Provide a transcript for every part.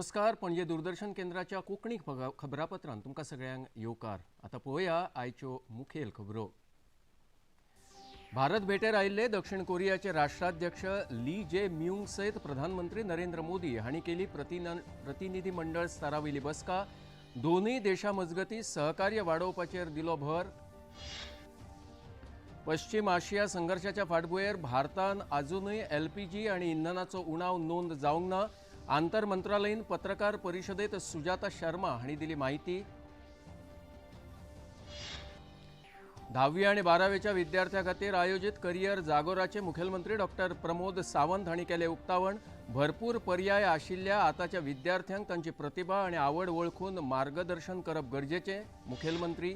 नमस्कार. पणजे दूरदर्शन केंद्राच्या कोंकणी खबरापत्रांत तुमकां सगळ्यांक येवकार. आतां पळोवया आयच्यो मुखेल खबरो. भारत भेटेर आयिल्ले दक्षिण कोरियाचे राष्ट्राध्यक्ष ली जे म्युंग सयत प्रधानमंत्री नरेंद्र मोदी हांणी केली प्रतिनिधी मंडळ स्तरावयली बसका. दोनूय देशां मजगतीं सहकार्य वाडोवपाचेर दिलो भर. पश्चिम आशिया संघर्शाच्या फाटभुंयेर भारतान अजूनय एलपीजी आनी इंधनाचो उणाव नोंद जावंक ना. आंतर मंत्रालयीन पत्रकार परिशदेत सुजाता शर्मा हांणी दिली म्हायती. 10वी आनी 12वेच्या विद्यार्थ्यां खातीर आयोजीत करियर जागोराचे मुखेलमंत्री डॉक्टर प्रमोद सावंत हांणी केलें उक्तावण. भरपूर पर्याय आशिल्ल्या आतांच्या विद्यार्थ्यांक तांची प्रतिभा आनी आवड वळखून मार्गदर्शन करप गरजेचें. मुखेलमंत्री.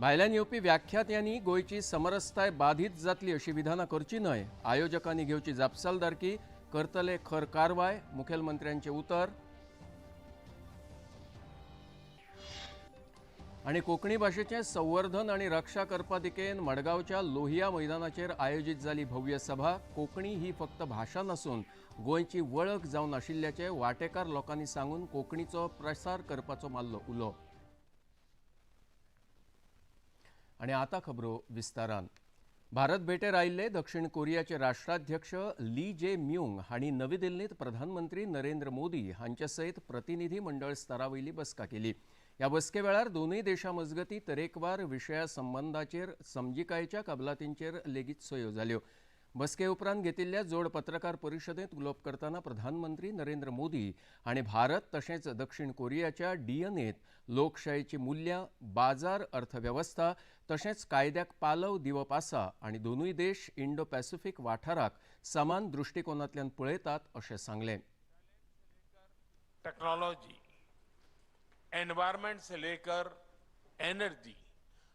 भायल्यान येवपी व्याख्यात्यांनी गोंयची समरसताय बाधीत जातली अशी विधानां करची न्हय. आयोजकांनी घेवची जापसालदारकी. करतले खर कारवाय. मुखेलमंत्र्यांचे उतर. आनी कोंकणी भाशेचें संवर्धन आनी रक्षा करपा दिकेन मडगांवच्या लोहिया मैदानाचेर आयोजीत जाली भव्य सभा. कोंकणी ही फक्त भाशा नासून गोंयची वळख जावन आशिल्ल्याचें वाटेकार लोकांनी सांगून कोंकणीचो प्रसार करपाचो मारलो उलो. आनी आतां खबरो विस्तारान. भारत भेटेर आयिल्ले दक्षिण कोरियाचे राष्ट्राध्यक्ष ली जे म्युंग हांणी नवी दिल्लींत प्रधानमंत्री नरेंद्र मोदी हांचे सयत प्रतिनिधी मंडळ स्तरावयली बसका केली. ह्या बसके वेळार दोनूय देशां मजगतीं तरेकवार विशया संबंदाचेर समजिकायेच्या कबलातींचेर लेगीत सयो जाल्यो. बसके उपरांत घेतिल्ल्या जोड पत्रकार परिशदेंत उलोवप करतना प्रधानमंत्री नरेंद्र मोदी हांणी भारत तशेंच दक्षिण कोरियाच्या डीएनएत लोकशायेची मुल्यां, बाजार अर्थवेवस्था तशेंच कायद्याक पालव दिवप आसा आनी दोनूय देश इंडो पॅसिफीक वाठाराक समान दृश्टिकोनांतल्यान पळयतात अशें सांगलें. टेक्नोलॉजी, एनवायरमेंट से लेकर एनर्जी,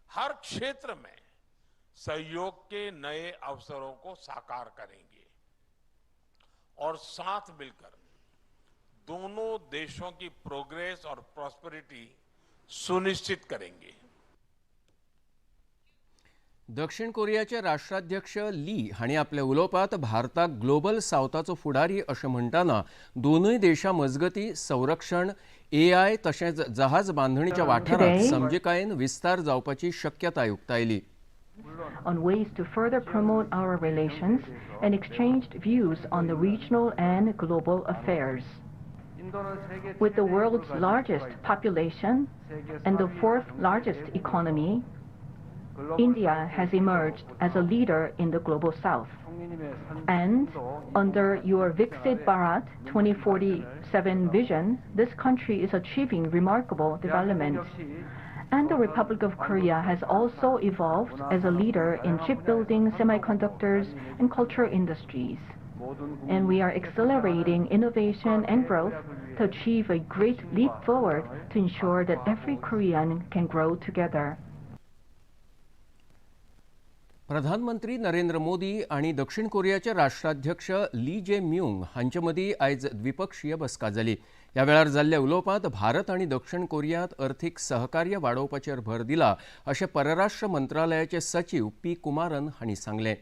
हर क्षेत्र में सहयोग के नए अवसरों को साकार करेंगे और साथ मिलकर दोनों देशों की प्रोग्रेस और प्रॉस्पेरिटी सुनिश्चित करेंगे. दक्षिण कोरियाचे राष्ट्राध्यक्ष ली हांणी आपल्या उलोवपांत भारताक ग्लोबल सावथाचो फुडारी अशें म्हणटना दोनूय देशां मजगतीं संरक्षण, एआय तशेंच जहाज बांदणीच्या वाठारांत समजिकायेन विस्तार जावपाची शक्यताय उक्तायली. On ways to further promote our relations and exchanged views on the regional and global affairs. With the world's largest population and the fourth largest economy, India has emerged as a leader in the global south. And under your Viksit Bharat 2047 vision, this country is achieving remarkable development. And the Republic of Korea has also evolved as a leader in shipbuilding, semiconductors, and culture industries. And we are accelerating innovation and growth to achieve a great leap forward to ensure that every Korean can grow together. प्रधानमंत्री नरेंद्र मोदी आनी दक्षिण कोरियाचे राष्ट्राध्यक्ष ली जे Myung हांचे मदीं आयज द्विपक्षीय बसका जाली. ह्या वेळार जाल्ल्या उलोवपांत भारत आनी दक्षिण कोरियांत अर्थीक सहकार्य वाडोवपाचेर भर दिला अशें परराष्ट्र मंत्रालयाचे सचीव पी कुमारन हांणी सांगलें.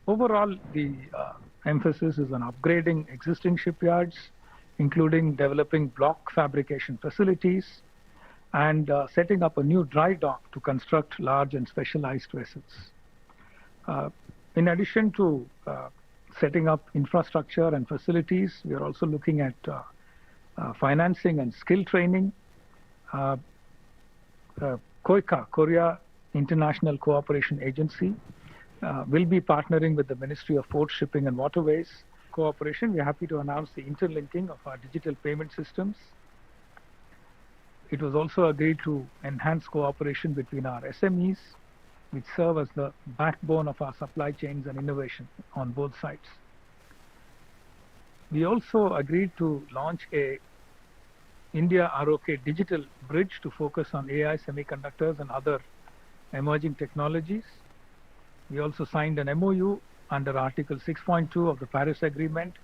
Overall, the emphasis is on upgrading existing shipyards, including developing block fabrication facilities and setting up a new dry dock to construct large and specialized vessels. In addition to setting up infrastructure and facilities, we are also looking at financing and skill training. KOICA, Korea International Cooperation Agency, will be partnering with the Ministry of Port, Shipping and Waterways Cooperation. We are happy to announce the interlinking of our digital payment systems. It was also agreed to enhance cooperation between our SMEs, which serve as the backbone of our supply chains and innovation on both sides. We also agreed to launch a India-ROK digital bridge to focus on AI, semiconductors, and other emerging technologies. We also signed an MOU under Article 6.2 of the Paris Agreement.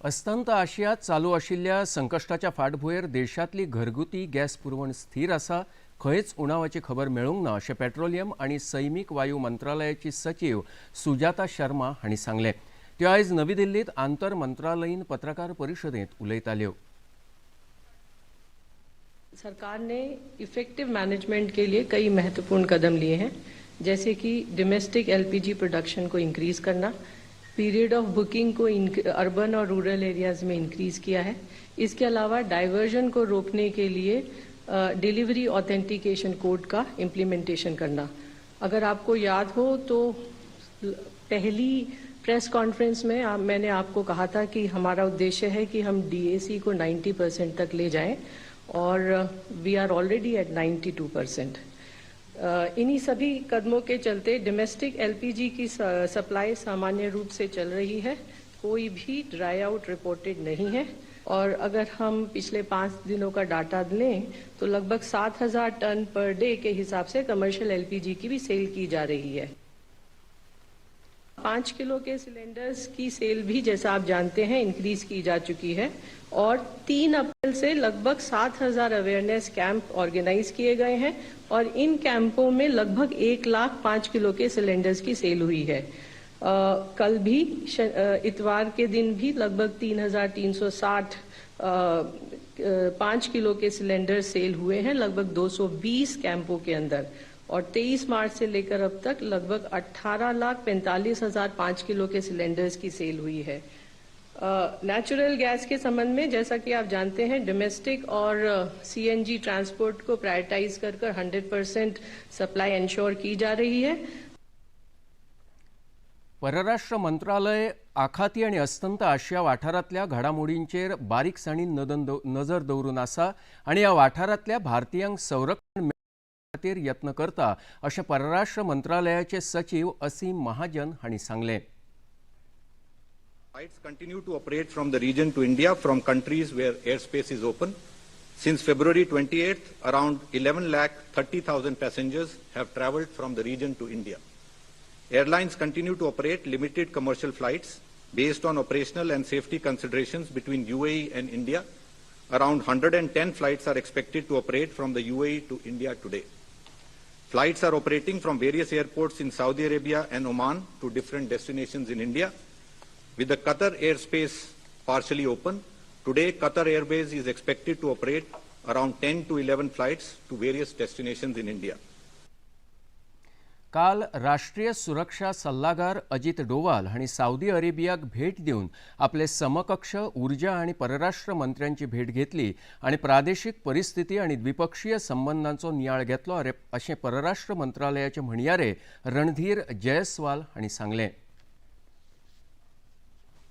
अस्तंत आशियांत चालू आशिल्ल्या संकश्टाच्या फाटभुंयेर देशांतली घरगुती gas पुरवण स्थीर आसा. खंयच उणावाची खबर मेळूंक ना अशें पेट्रोलियम आनी सैमीक वायू मंत्रालयाची सचीव सुजाता शर्मा हांणी सांगलें. त्यो आयज नवी दिल्लीत आंतर मंत्रालयीन पत्रकार परिशदेंत उलयताल्यो. सरकार ने इफेक्टिव मैनेजमेंट के लिए कई महत्वपूर्ण कदम लिए हैं, जैसे कि डोमेस्टिक एलपीजी प्रोडक्शन को इंक्रीज करना, पीरियड ऑफ बुकिंग को अर्बन और रूरल एरियाज में इंक्रीज किया है. इसके अलावा डाइवर्जन को रोकने के लिए डिलीवरी ऑथेंटिकेशन कोड का इम्प्लीमेंटेशन करना. अगर आपको याद हो तो पहली प्रेस कॉन्फ्रेंस में मैंने आपको कहा था कि हमारा उद्देश्य है कि हम डीएसी को 90% तक ले जाएं और we are already at 92%. इन्हीं सभी कदमों के चलते डोमेस्टिक एलपीजी की सप्लाई सामान्य रूप से चल रही है, कोई भी ड्राई आउट रिपोर्टेड नहीं है. और अगर हम पिछले 5 दिनों का डाटा लें तो लगभग 7,000 टन पर डे के हिसाब से कमर्शियल एलपीजी की भी सेल की जा रही है. 5 किलो के सिलेंडर्स की सेल भी, जैसा आप जानते हैं, इंक्रीज की जा चुकी है और 3 अप्रैल से लगभग 7,000 अवेयरनेस कैंप ऑर्गेनाइज किए गए हैं और इन कैंपों में लगभग 1 लाख 5 किलो के सिलेंडर्स की सेल हुई है. कल भी इतवार के दिन भी लगभग 3,360 5 किलो के सिलेंडर सेल हुए हैं लगभग 220 कैंपों के अंदर. और 23 मार्च से लेकर अब तक लगभग 18,45,000 5 किलो के सिलेंडर्स की सेल हुई है. नेचुरल गैस के संबंध में, जैसा कि आप जानते हैं, डोमेस्टिक और सीएनजी ट्रांसपोर्ट को प्रायोरिटाइज कर कर 100% सप्लाई इंश्योर की जा रही है. परराष्ट्र मंत्रालय आखाती आनी अस्तंत आशिया वाठारांतल्या घडामोडींचेर बारीकसाणीन नजर दवरून आसा आनी ह्या वाठारांतल्या भारतीयांक संरक्षण खातीर यत्न करता अशें परराष्ट्र मंत्रालयाचे सचीव असीम महाजन हांणी सांगलें. Flights continue to operate from the region to India from countries where airspace is open. Since February 28th, around 11,30,000 passengers have traveled from the region to India. Airlines continue to operate limited commercial flights based on operational and safety considerations between UAE and India. Around 110 flights are expected to operate from the UAE to India today. Flights are operating from various airports in Saudi Arabia and Oman to different destinations in India. With the Qatar airspace partially open, today Qatar Airways is expected to operate around 10 to 11 flights to various destinations in India. काल राष्ट्रीय सुरक्षा सल्लागार अजित डोवाल हांणी Saudi अरेबियाक भेट दिवन आपले समकक्ष ऊर्जा आनी परराष्ट्र मंत्र्यांची भेट घेतली आनी प्रादेशीक परिस्थिती आनी द्विपक्षीय संबंदांचो नियाळ घेतलो अशें परराष्ट्र मंत्रालयाचे म्हणयारे रणधीर जयस्वाल हांणी सांगलें.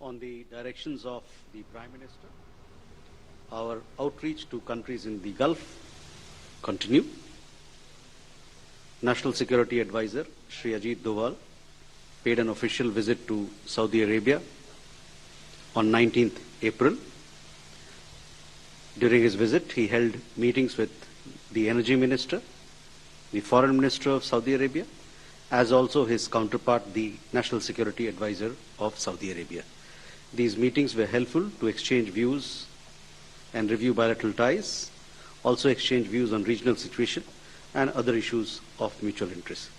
On the directions of the Prime Minister, our outreach to countries in the Gulf continue. National Security Advisor Shri Ajit Doval paid an official visit to Saudi Arabia on 19th April. During his visit, he held meetings with the Energy Minister, the Foreign Minister of Saudi Arabia, as also his counterpart, the National Security Advisor of Saudi Arabia. These meetings were helpful to exchange views and review bilateral ties, also exchange views on regional situation and other issues of mutual interest.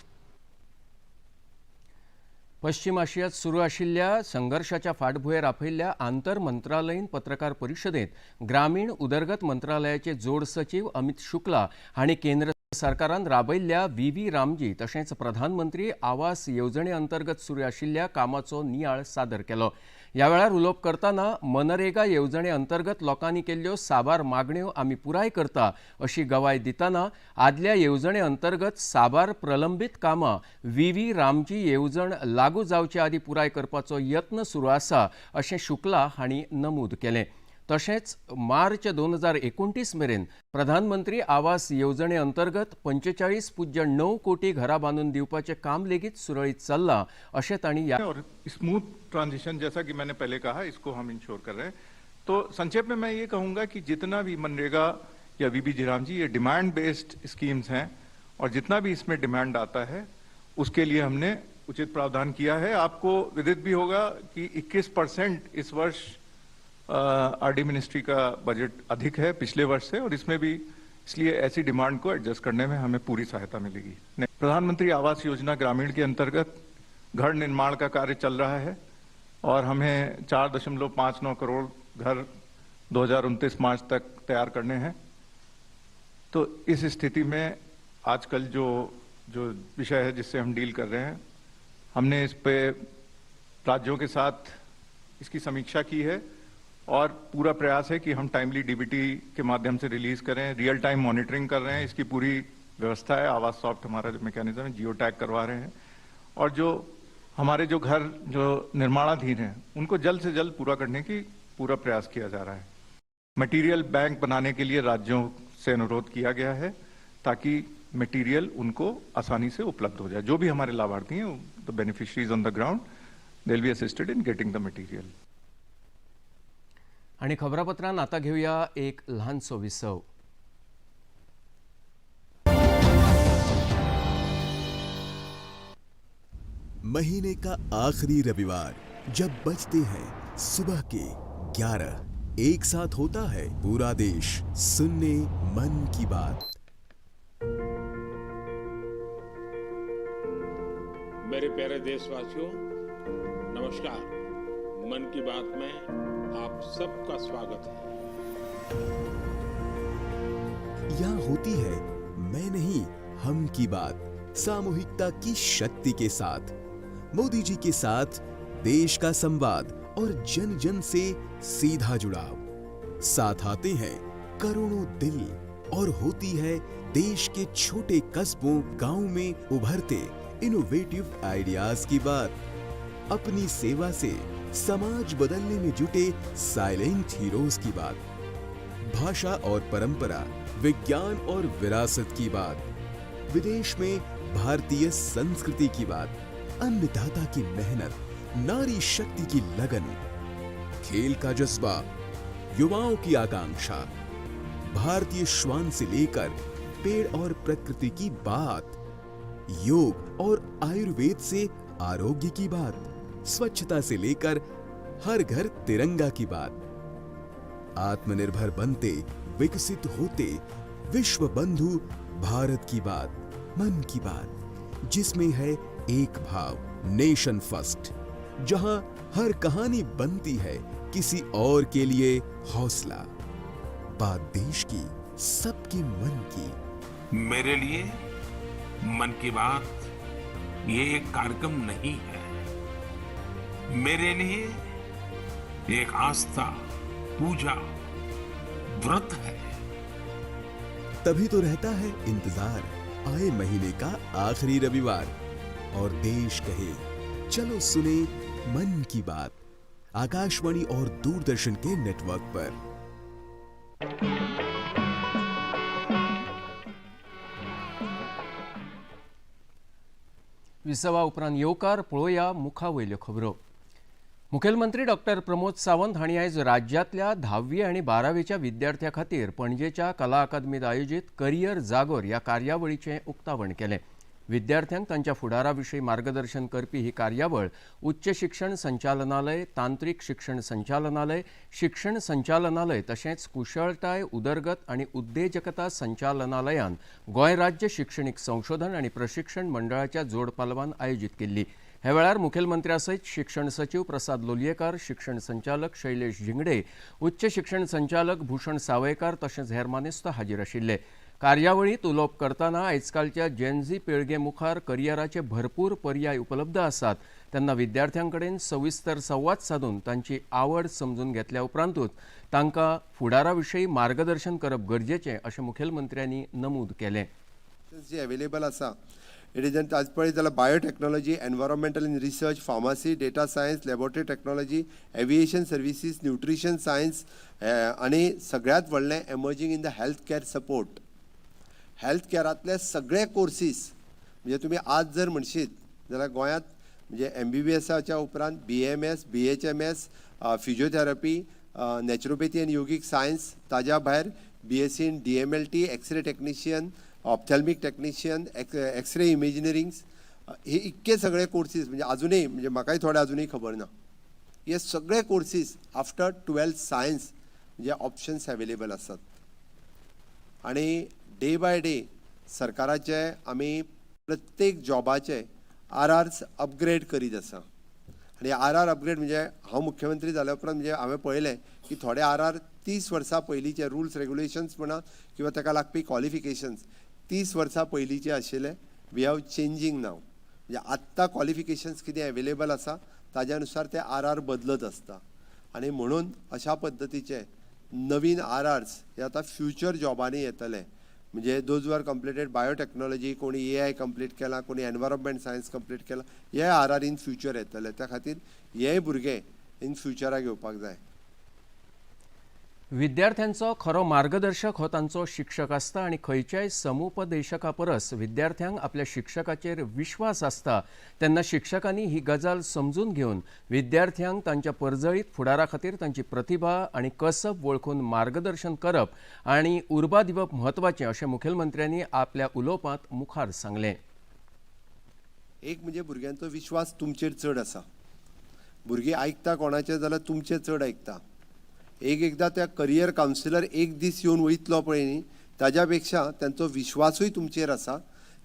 पश्चिम आशियात सुरू आशिल्ल्या संघर्शाच्या फाटभुंयेर आपयिल्ल्या आंतर मंत्रालयीन पत्रकार परिशदेंत ग्रामीण उदरगत मंत्रालयाचे जोड सचीव अमित शुक्ला हांणी केंद्र सरकारान राबयिल्ल्या व्ही व्ही रामजी तशेंच प्रधानमंत्री आवास येवजणे अंतर्गत सुरू आशिल्ल्या कामाचो नियाळ सादर केलो. ह्या वेळार उलोवप करतना मनरेगा येवजणे अंतर्गत लोकांनी केल्ल्यो साबार मागण्यो आमी पुराय करता अशी गवाय दितना आदल्या येवजणे अंतर्गत साबार प्रलंबीत कामां व्ही व्ही रामजी येवजण लागू जावचे आदी पुराय करपाचो यत्न सुरू आसा अशें शुक्ला हांणी नमूद केलें. तशेंच मार्च 2029 मेरेन प्रधानमंत्री आवास येवजणे अंतर्गत 45.9 कोटी घरां बांदून दिवपाचें काम लेगीत सुरळीत चल्लां अशें तांणी और स्मूथ ट्रांजिशन, जैसा कि मैंने पहले कहा, इसको हम इंश्योर कर रहे हैं. तो संक्षेप में मैं ये कहूँगा कि जितना भी मनरेगा या वीबी रामजी, ये डिमांड बेस्ड स्कीम्स हैं और जितना भी इसमें डिमांड आता है उसके लिए हमने उचित प्रावधान किया है. आपको विदित भी होगा कि 21% इस वर्ष आरडी मिनिस्ट्री का बजट अधिक है पिछले वर्ष से और इसमें भी इसलिए ऐसी डिमांड को एडजस्ट करने में हमें पूरी सहायता मिलेगी। प्रधानमंत्री आवास योजना ग्रामीण के अंतर्गत घर निर्माण का कार्य चल रहा है और हमें 4.59 करोड़ घर 2029 मार्च तक तैयार करने हैं। तो इस स्थिति में आजकल जो जो विषय है जिससे हम डील कर रहे हैं, हमने इस पे राज्यों के साथ इसकी समीक्षा की है और पूरा प्रयास है कि हम टाइमली डीबीटी के माध्यम से रिलीज करें। रियल टाइम मॉनिटरिंग कर रहे हैं, इसकी पूरी व्यवस्था है। आवास सॉफ्ट हमारा जो मैकेनिज्म है, जियो टैग करवा रहे हैं और जो हमारे जो घर जो निर्माणाधीन हैं उनको जल्द से जल्द पूरा करने की पूरा प्रयास किया जा रहा है। मटेरियल बैंक बनाने के लिए राज्यों से अनुरोध किया गया है ताकि मटेरियल उनको आसानी से उपलब्ध हो जाए। जो भी हमारे लाभार्थी हैं, the beneficiaries on the ground, they will be assisted in getting the material. आणि खबरापत्रांत आता घेऊया एक ल्हानसो विसव। महीने का आखिरी रविवार जब बजते हैं सुबह के 11, एक साथ होता है पूरा देश सुनने मन की बात। मेरे प्यारे देशवासियों, नमस्कार। मन की बात में आप सबका स्वागत है। यहाँ होती है मैं नहीं हम की बात, सामूहिकता की शक्ति के साथ, मोदी जी के साथ देश का संवाद और जन जन से सीधा जुड़ाव। साथ आते हैं करोड़ों दिल और होती है देश के छोटे कस्बों गांव में उभरते इनोवेटिव आइडियाज की बात। अपनी सेवा से समाज बदलने में जुटे साइलेंट हीरोज की बात। भाषा और परंपरा, विज्ञान और विरासत की बात, विदेश में भारतीय संस्कृति की बात, अन्नदाता की मेहनत, नारी शक्ति की लगन, खेल का जज्बा, युवाओं की आकांक्षा, भारतीय श्वान से लेकर पेड़ और प्रकृति की बात, योग और आयुर्वेद से आरोग्य की बात, स्वच्छता से लेकर हर घर तिरंगा की बात, आत्मनिर्भर बनते विकसित होते विश्व बंधु भारत की बात, मन की बात, जिसमें है एक भाव, नेशन फर्स्ट, जहां हर कहानी बनती है किसी और के लिए हौसला। बात देश की, सबके मन की। मेरे लिए मन की बात ये एक कार्यक्रम नहीं है, मेरे लिए एक आस्था, पूजा, व्रत है। तभी तो रहता है इंतजार आए महीने का आखिरी रविवार और देश कहे चलो सुने मन की बात, आकाशवाणी और दूरदर्शन के नेटवर्क पर। विसवा उपरांत येवकार पळोवया मुखा वयल्यो खबरो। मुखेलमंत्री डॉक्टर प्रमोद सावंत हांणी आयज राज्यांतल्या 10वी आनी 12वीच्या विद्यार्थ्यां खातीर पणजेच्या कला अकादमीत आयोजीत करियर जागोर ह्या कार्यावळीचें उक्तावण केलें। विद्यार्थ्यांक तांच्या फुडारा विशीं मार्गदर्शन करपी ही कार्यावळ उच्च शिक्षण संचालनालय, तांत्रिक शिक्षण संचालनालय, शिक्षण संचालनालय तशेंच कुशळटाय उदरगत आनी उद्देजकता संचालनालयान गोंय राज्य शिक्षणीक संशोधन आनी प्रशिक्षण मंडळाच्या जोडपालवान आयोजीत केल्ली। ह्या वेळार मुखेलमंत्र्या सयत शिक्षण सचिव प्रसाद लोलयेकार, शिक्षण संचालक शैलेश झिंगडे, उच्च शिक्षण संचालक भूषण सावयकार तशेंच हेर मानेस्त हाजीर आशिल्ले। कार्यावळींत उलोवप करतना आयजकालच्या जेनझी पिळगे मुखार करियराचे भरपूर पर्याय उपलब्ध आसात, तेन्ना विद्यार्थ्यां कडेन सविस्तर संवाद सादून तांची आवड समजून घेतल्या उपरांतूच तांकां फुडारा विशीं मार्गदर्शन करप गरजेचें अशें मुखेलमंत्र्यांनी नमूद केलें। जे अवेलेबल आसा it is आज पळयत जाल्यार biotechnology, environmental in research, pharmacy, data science, laboratory technology, aviation services, nutrition science आनी सगळ्यांत व्हडलें emerging in the health care support. Health केअरांतले सगळे कोर्सीस म्हणजे तुमी आज जर म्हणशीत जाल्यार गोंयांत म्हणजे MBBSच्या उपरांत BMS, BHMS, physiotherapy, naturopathy and yogic science, ताज्या भायर BSc in DMLT, x-ray technician, ophthalmic technician, x-ray imagineering, हे इतके सगळे कोर्सीस म्हणजे अजूनही म्हणजे म्हाकाय थोडे अजूनही खबर ना, हे सगळे कोर्सीस आफ्टर 12th science म्हणजे ऑप्शन्स अवेलेबल आसात। आनी डे बाय डे सरकाराचे आमी प्रत्येक जॉबाचे are hours upgrade करीत आसा. आनी are are upgrade म्हणजे हांव मुख्यमंत्री जाल्या उपरांत म्हणजे हांवें पळयलें की थोडे are are 30 वर्सां पयलींचे रुल्स रेगुलेशन्स म्हणा किंवा ताका लागपी क्वॉलिफिकेशन्स 30 वर्सां पयलींचे आशिल्ले. We have changing नाव, म्हणजे आत्तां क्वॉलिफिकेशन्स कितें एवेलेबल आसा ताज्या नुसार ते are are बदलत आसता. आनी म्हणून अशा पद्दतीचे नवीन are hours हे आतां फ्युचर जॉबांनी येतले. म्हणजे those who are completed biotechnology, कोणी ए I complete केला, कोणी एनवायरमेंट सायन्स कंप्लीट केला, हे are are in future येतले. त्या खातीर हे भुरगे इन फ्युचराक येवपाक जाय. विद्यार्थ्यांचो खरो मार्गदर्शक हो तांचो शिक्षक आसता आनी खंयच्याय समुपदेशका परस विद्यार्थ्यांक आपल्या शिक्षकाचेर विश्वास आसता तेन्ना शिक्षकांनी ही गजाल समजून घेवन विद्यार्थ्यांक तांच्या परजळीत फुडारा खातीर तांची प्रतिभा आनी कसब वळखून मार्गदर्शन करप आनी उर्बा दिवप म्हत्वाचें अशें मुखेलमंत्र्यांनी आपल्या उलोवपांत मुखार सांगलें. एक म्हणजे भुरग्यांचो विश्वास तुमचेर चड आसा. भुरगीं आयकता कोणाचें जाल्यार तुमचें चड आयकता. एक एकदां त्या करियर कावन्सिलर एक दीस येवन वयतलो पळय न्ही, ताज्या पेक्षा तांचो विश्वासूय तुमचेर आसा,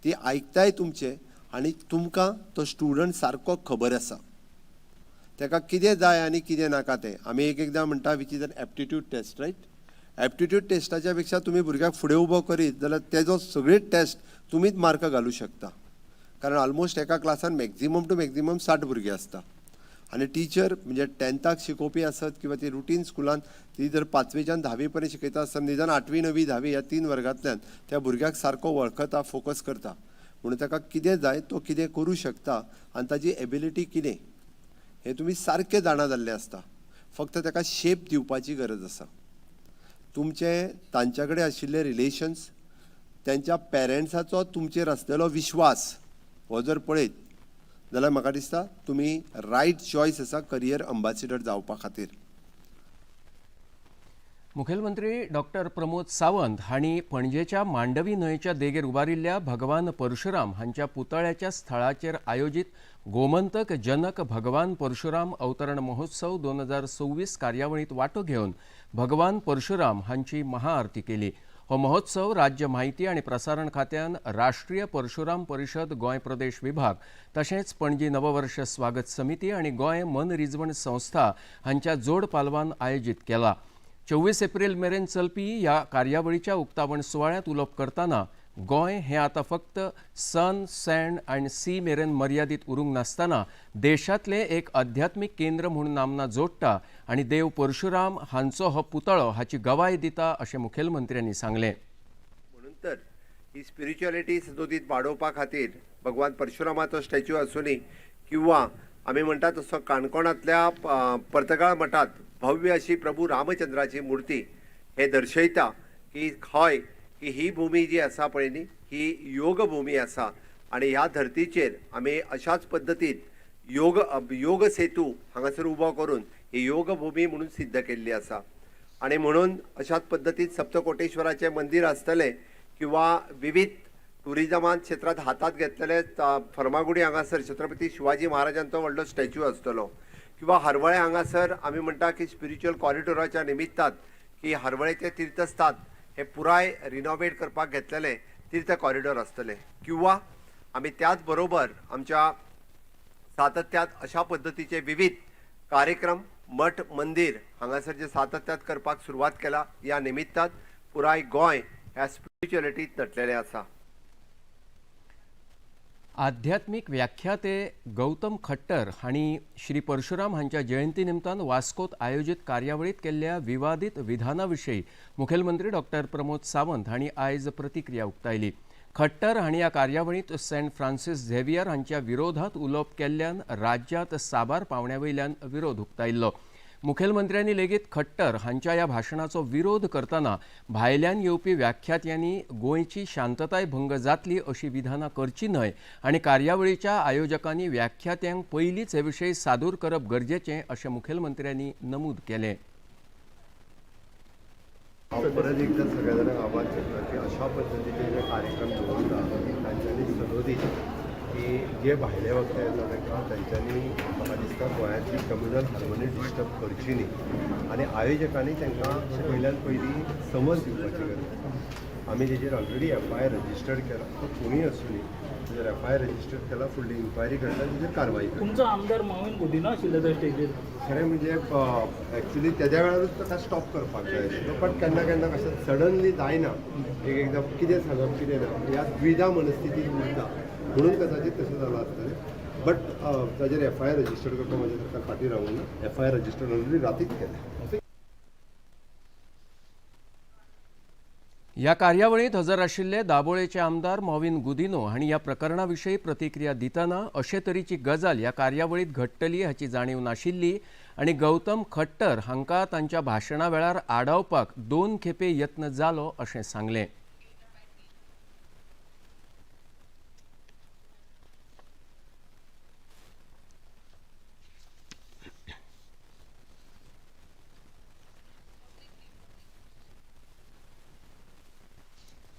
ती आयकताय तुमचें आनी तुमकां तो स्टुडंट सारको खबर आसा ताका कितें जाय आनी कितें नाका तें. आमी एक एकदां म्हणटा which is an aptitude test, right? Aptitude टेस्टाच्या पेक्षा तुमी भुरग्याक फुडें उबो करीत जाल्यार तेजो सगळी टेस्ट तुमीच मार्क घालूं शकता. कारण ऑलमोस्ट एका क्लासान मॅक्झिमम टू मॅक्झिमम 60 भुरगीं आसता आनी टिचर म्हणजे 10थाक शिकोवपी आसत किंवा ती रुटीन स्कुलान ती जर 5वेच्यान 10वी पर्यंत शिकयता आसतना निदान 8वी 9वी 10वी ह्या 3 वर्गांतल्यान त्या भुरग्याक सारको वळखता, फोकस करता. म्हणून ताका कितें जाय, तो कितें करूं शकता आनी ताजी एबिलिटी कितें हें तुमी सारकें जाणा जाल्लें आसता. फक्त ताका शेप दिवपाची गरज आसा. तुमचें तांच्या कडेन आशिल्ले रिलेशन्स, तांच्या पेरंट्साचो तुमचेर आसलेलो विश्वास हो जर पळयत जाल्यार म्हाका दिसता तुमी रायट चॉयस आसा करियर अम्बासिडर जावपा खातीर. मुखेलमंत्री डॉक्टर प्रमोद सावंत हांणी पणजेच्या मांडवी न्हंयच्या देगेर उबारिल्ल्या भगवान परशुराम हांच्या पुतळ्याच्या स्थळाचेर आयोजीत गोमंतक जनक भगवान परशुराम अवतरण महोत्सव 2026 कार्यावळींत वांटो घेवन भगवान परशुराम हांची महाआरती केली. हो महोत्सव राज्य माहिती आनी प्रसारण खात्यान राष्ट्रीय परशुराम परिशद गोंय प्रदेश विभाग तशेंच पणजी नववर्ष स्वागत समिती आनी गोंय मनरिजवण संस्था हांच्या जोड पालवान आयोजीत केला. 24 एप्रिल मेरेन चलपी ह्या कार्यावळीच्या उक्तावण सुवाळ्यांत उलोवप करतना गोंय हें आतां फक्त सन, सँड आनी सी मेरेन मर्यादीत उरूंक नासतना देशांतलें एक अध्यात्मीक केंद्र म्हूण नामना जोडटा आनी देव परशुराम हांचो हो पुतळो हाची गवाय दिता अशें मुखेलमंत्र्यांनी सांगलें. म्हणून तर ही स्पिरिच्युअलिटी सदोदीत वाडोवपा खातीर भगवान परशुरामाचो स्टॅच्यू आसुनी किंवा आमी म्हणटा तसो काणकोणांतल्या पर्तगाळ मठांत भव्य अशी प्रभू रामचंद्राची मूर्ती हे दर्शयता की हय की ही भूमी जी आसा पळय न्ही ही योगभूमी आसा आनी ह्या धर्तीचेर आमी अशाच पद्दतीन योग सेतू हांगासर उबो करून ही योगभूमी म्हणून सिद्ध केल्ली आसा. आनी म्हणून अशाच पद्दतीन सप्तकोटेश्वराचें मंदीर आसतलें किंवा विविध ट्युरिजमान क्षेत्रांत हातांत घेतलेले फर्मागुडी हांगासर छत्रपती शिवाजी महाराजांचो व्हडलो स्टॅच्यू आसतलो किंवा हरवळे हांगासर आमी म्हणटा की स्पिरिच्युअल कॉरिडोराच्या निमित्तान की हरवळेचे तीर्थस्थान हे पुराय रिनोवेट करपाक घेतलेले तीर्थ कॉरिडोर आसतले किंवा आमी त्याच बरोबर आमच्या सातत्यांत अशा पद्दतीचे विविध कार्यक्रम मठ मंदीर हांगासर जे सातत्यांत करपाक सुरवात केला ह्या निमित्तान पुराय गोंय ह्या स्पिरिच्युअलिटीत नटलेलें आसा. आध्यात्मिक व्याख्याते गौतम खट्टर हांणी श्री परशुराम हांच्या जयंती निमतान वास्कोत आयोजीत कार्यावळीत केल्ल्या विवादीत विधाना विशीं मुखेलमंत्री डॉक्टर प्रमोद सावंत हांणी आयज प्रतिक्रिया उक्तायली. खट्टर हांणी ह्या कार्यावळींत सेंट फ्रांसीस झेवियर हांच्या विरोधात उलोवप केल्ल्यान राज्यांत साबार पावण्या वयल्यान विरोध उक्तायल्लो. मुखेलमंत्र्यांनी लेगीत खट्टर हांच्या ह्या भाशणाचो विरोध करतना भायल्यान येवपी व्याख्यात्यांनी गोंयची शांतताय भंग जातली अशी विधानां करची न्हय आनी कार्यावळीच्या आयोजकांनी व्याख्यात्यांक पयलींच हे विशय सादूर करप गरजेचें अशें मुखेलमंत्र्यांनी नमूद केलें. हांव परत एकदां सगळ्या जाणांक आवाज करता की अशा पद्दतीचे जे कार्यक्रम दवरता तांच्यांनी सदोदीत की जे भायले वक्ते येता तांकां तांच्यांनी म्हाका दिसता गोंयांतली कम्युनल हार्मनी डिस्टर्ब करची न्ही आनी आयोजकांनी तांकां पयल्यान पयलीं समज दिवपाची गरज आसा. आमी तेजेर ऑलरेडी एफआयआर रजिस्टर्ड केला. तो कोणूय आसुनी, तेजेर एफआयआर रजिस्टर्ड केला, फुडली इन्क्वायरी करता, तेजेर कारवाई करता. तुमचो आमदार माविन गुदिन्हो आशिल्लो त्या स्टेजीर. खरें म्हणजे एक्चुली तेज्या वेळारूच ताका स्टॉप करपाक जाय आशिल्लो, बट केन्ना केन्ना कशें सडनली जायना, एक एकदां कितें सांगप कितें ना ह्या द्विधा मनस्थितीत उरता, म्हणून कदाचित तशें जालां आसतलें. बट ताजेर एफआयआर रजिस्टर्ड करपाक म्हाजें सरकार फाटीं रावूंक ना. एफआयआर रजिस्टर्ड ऑलरेडी रातीच केलें. ह्या कार्यावळींत हजर आशिल्ले दाबोळेचे आमदार मॉविन गुदिन्हो हांणी ह्या प्रकरणा विशीं प्रतिक्रिया दितना अशे तरेची गजाल ह्या कार्यावळींत घडटली हाची जाणीव नाशिल्ली आनी गौतम खट्टर हांकां तांच्या भाशणा वेळार आडावपाक 2 खेपे यत्न जालो अशें सांगलें.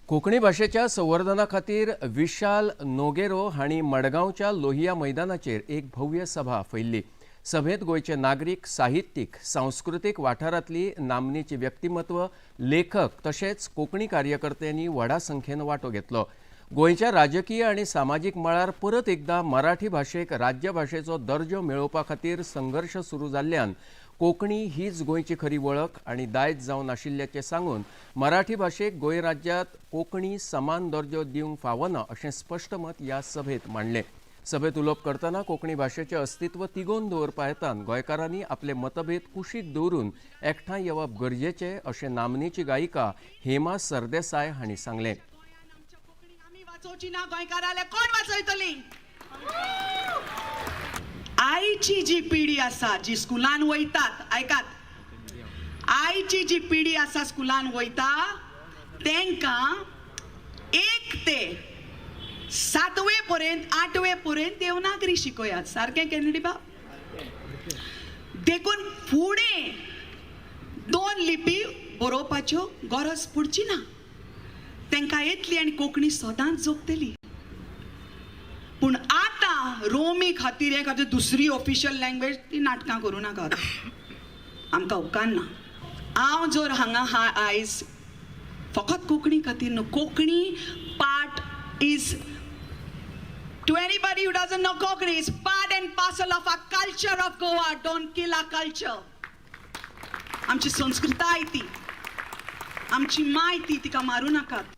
कोंकणी भाशेच्या संवर्धना खातीर विशाल नोगेरो हांणी मडगांवच्या लोहिया मैदानाचेर एक भव्य सभा आपयल्ली. सभेंत गोंयचे नागरीक, साहित्यीक, सांस्कृतीक वाठारांतली नामनेची व्यक्तिमत्व, लेखक तशेंच कोंकणी कार्यकर्त्यांनी व्हडा संख्येन वांटो घेतलो. गोंयच्या राजकीय आनी सामाजीक मळार परत एकदां मराठी भाशेक राज्यभाशेचो दर्जो मेळोवपा खातीर संघर्श सुरू जाल्ल्यान कोंकणी हीच गोंयची खरी वळख आनी दायज जावन आशिल्ल्याचें सांगून मराठी भाशेक गोंय राज्यांत कोंकणी समान दर्जो दिवंक फावना अशें स्पश्ट मत ह्या सभेंत मांडलें. सभेंत उलोवप करतना कोंकणी भाशेचें अस्तित्व तिगोवन दवरपा हेतान गोंयकारांनी आपले मतभेद कुशीक दवरून एकठांय येवप गरजेचें अशें नामनेची गायिका हेमा सरदेसाय हांणी सांगलें. आयची जी पिढी आसा जी स्कुलान वयतात, आयकात, आयची जी पिढी आसा स्कुलान वयता तेंकां 1 ते 7वे पर्यंत 8वे पर्यंत देवनागरी शिकयात. सारकें केनेडी बाब? देखून फुडें 2 लिपी बरोवपाच्यो गरज पडची ना, तेंकां येतली आनी कोंकणी सदांच जगतली. पूण आतां रोमी खातीर हे खातीर दुसरी ऑफिशियल लँग्वेज ती नाटकां करूं नाकात, आमकां उपकारना. हांव जर हांगा हा आयज फकत कोंकणी खातीर न्हू, Konkani part is to anybody who doesn't know Konkani is part and parcel of our culture of Goa. Don't kill our culture. आमची संस्कृताय ती, आमची माय ती, तिका मारूं नाकात.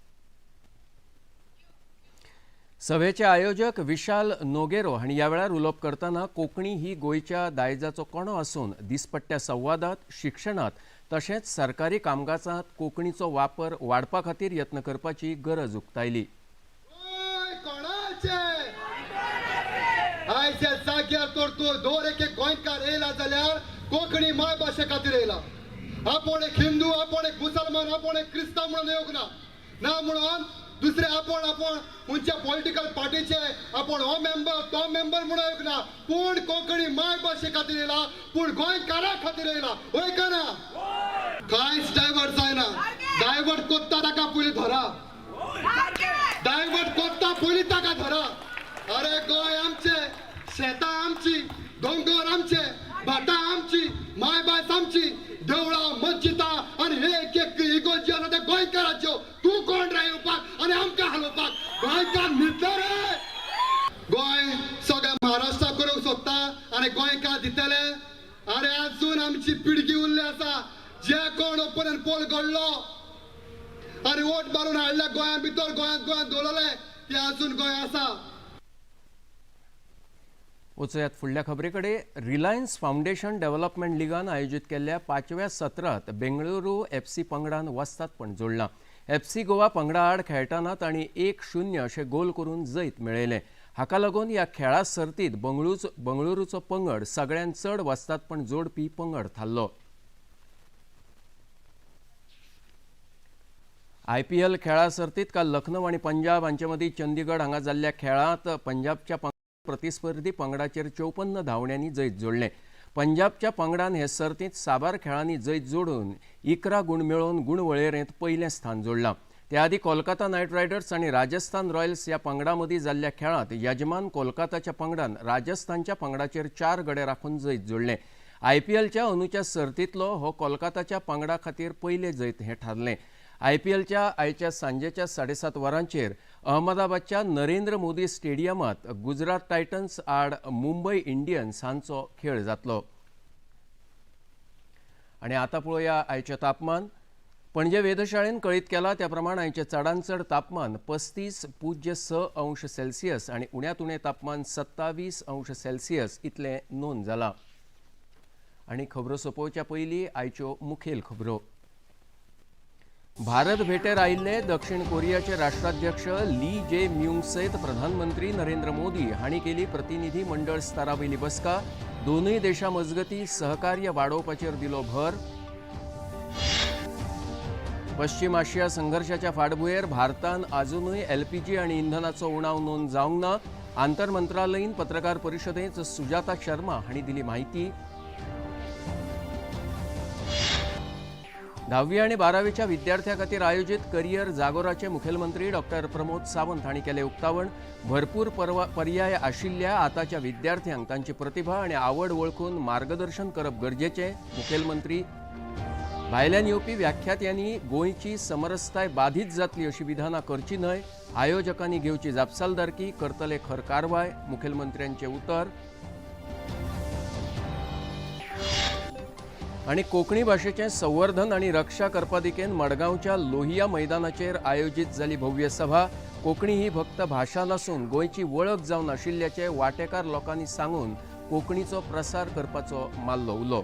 सभेचे आयोजक विशाल नोगेरो हांणी ह्या वेळार उलोवप करतना कोंकणी ही गोंयच्या दायजाचो कणो आसून दिसपट्ट्या संवादात, शिक्षणांत तशेंच सरकारी कामकाजांत कोंकणीचो वापर वाडपा खातीर यत्न करपाची गरज उक्तायली. आयच्या जाग्यार तर तूं दर एक गोंयकार येयला जाल्यार कोंकणी मायभाशे खातीर येयला. आपूण एक हिंदू, आपूण एक मुसलमान, आपूण एक क्रिस्तांव म्हणून येवंक ना, ना म्हणून दुसरे आपूण आपूण खंयच्या पॉलिटिकल पार्टीचे आपूण हो मेंबर तो मेंबर म्हणून येवंक ना, पूण कोंकणी मायभाशे खातीर येयला, पूण गोंयकारा खातीर येयला. हय का ना? कांयच डायवर्ट जायना. डायवर्ट कोत्ता ताका पयलीं धरा, डायवर्ट कोत्ता पयलीं ताका धरा. अरे गोंय आमचें, शेतां आमची, दोंगर आमचे, भाटां आमची, मायभास आमची, देवळां मस्जिदां आनी हे एक एक इगोर्जी आसा ते गोंयकाराच्यो. तूं कोण रे येवपाक आनी आमकां हालोवपाक? गोंयकार न्हिदले रे. गोंय सगळ्या महाराष्ट्राक करूंक सोदता आनी गोंयकार दितले. अरे अजून आमची पिळगी उरली आसा, जे कोण ओपन पोल घडलो आनी वोट मारून हाडले गोंया भितर, गोंयांत गोंयांत दवरले, ते अजून गोंय आसा. वचयात फुडल्या खबरे कडेन. रिलायन्स फावंडेशन डेव्हलपमेंट लिगान आयोजीत केल्ल्या 5व्या सत्रांत बेंगळुरू एफसी पंगडान वस्तादपण जोडलां. एफसी गोवा पंगडा आड खेळटना तांणी 1-0 अशें गोल करून जैत मेळयलें. हाका लागून ह्या खेळा सर्तींत बंगळुरूचो पंगड सगळ्यांत चड वस्तादपण जोडपी पंगड थारलो. आयपीएल खेळा सर्तींत काल लखनौ आनी पंजाब हांचे मदीं चंदीगड हांगा जाल्ल्या खेळांत पंजाबच्या प्रतिस्पर्धी पंगडाचेर 54 धांवड्यांनी जैत जोडलें. पंजाबच्या पंगडान हे सर्तींत साबार खेळांनी जैत जोडून 11 गूण मेळोवन गूण वळेरेंत पयलें स्थान जोडलां. त्या आदीं कोलकाता नायट रायडर्स आनी राजस्थान रॉयल्स ह्या पंगडा मदीं जाल्ल्या खेळांत यजमान कोलकाताच्या पंगडान राजस्थानच्या पंगडाचेर 4 गडे राखून जैत जोडलें. आयपीएलच्या अंदूच्या सर्तींतलो हो कोलकाताच्या पंगडा खातीर पयलें जैत हें थारलें. आयपीएलच्या आयच्या सांजेच्या 7:30 वरांचेर अहमदाबादच्या नरेंद्र मोदी स्टेडियमात गुजरात टायटन्स आड मुंबय इंडियन्स हांचो खेळ जातलो. आनी आतां पळोवया आयचें तापमान. पणजे वेधशाळेन कळीत केला त्या प्रमाण आयचें चडांत चड तापमान 35.6 अंश सेल्सियस आनी उण्यांत उणें तापमान 27 अंश सेल्सियस इतलें नोंद जालां. आनी खबरो सोंपोवच्या पयलीं आयच्यो मुखेल खबरो. भारत भेटेर आयिल्ले दक्षिण कोरियाचे राष्ट्राध्यक्ष ली जे म्युंग सयत प्रधानमंत्री नरेंद्र मोदी हांणी केली प्रतिनिधी मंडळ स्तरावयली बसका. दोनूय देशां मजगतीं सहकार्य वाडोवपाचेर दिलो भर. पश्चिम आशिया संघर्षाच्या फाटभुंयेर भारतान आजुनूय एलपीजी आनी इंधनाचो उणाव नोंद जावंक ना. आंतरमंत्रालयीन पत्रकार परिशदेंत सुजाता शर्मा हांणी दिली म्हायती. 10वी आनी 12वीच्या विद्यार्थ्यां खातीर आयोजीत करियर जागोराचे मुखेलमंत्री डॉक्टर प्रमोद सावंत हांणी केलें उक्तावण. भरपूर पर्याय आशिल्ल्या आतांच्या विद्यार्थ्यांक तांची प्रतिभा आनी आवड वळखून मार्गदर्शन करप गरजेचें. मुखेलमंत्री. भायल्यान येवपी व्याख्यात्यांनी गोंयची समरसताय बाधीत जातली अशी विधानां करची न्हय. आयोजकांनी घेवची जापसालदारकी, करतले खर कारवाय. मुखेलमंत्र्यांचें उतर. आनी कोंकणी भाशेचें संवर्धन आनी रक्षा करपा दिकेन मडगांवच्या लोहिया मैदानाचेर आयोजीत जाली भव्य सभा. कोंकणी ही फक्त भाशा नासून गोंयची वळख जावन आशिल्ल्याचें वाटेकार लोकांनी सांगून कोंकणीचो प्रसार करपाचो मारलो उलो.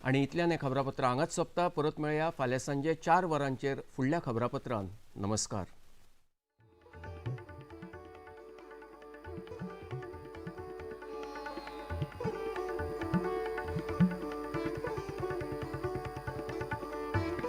आनी इतल्यान हें खबरापत्र हांगाच सोंपता. परत मेळया फाल्यां सांजे 4 वरांचेर फुडल्या खबरापत्रान. नमस्कार.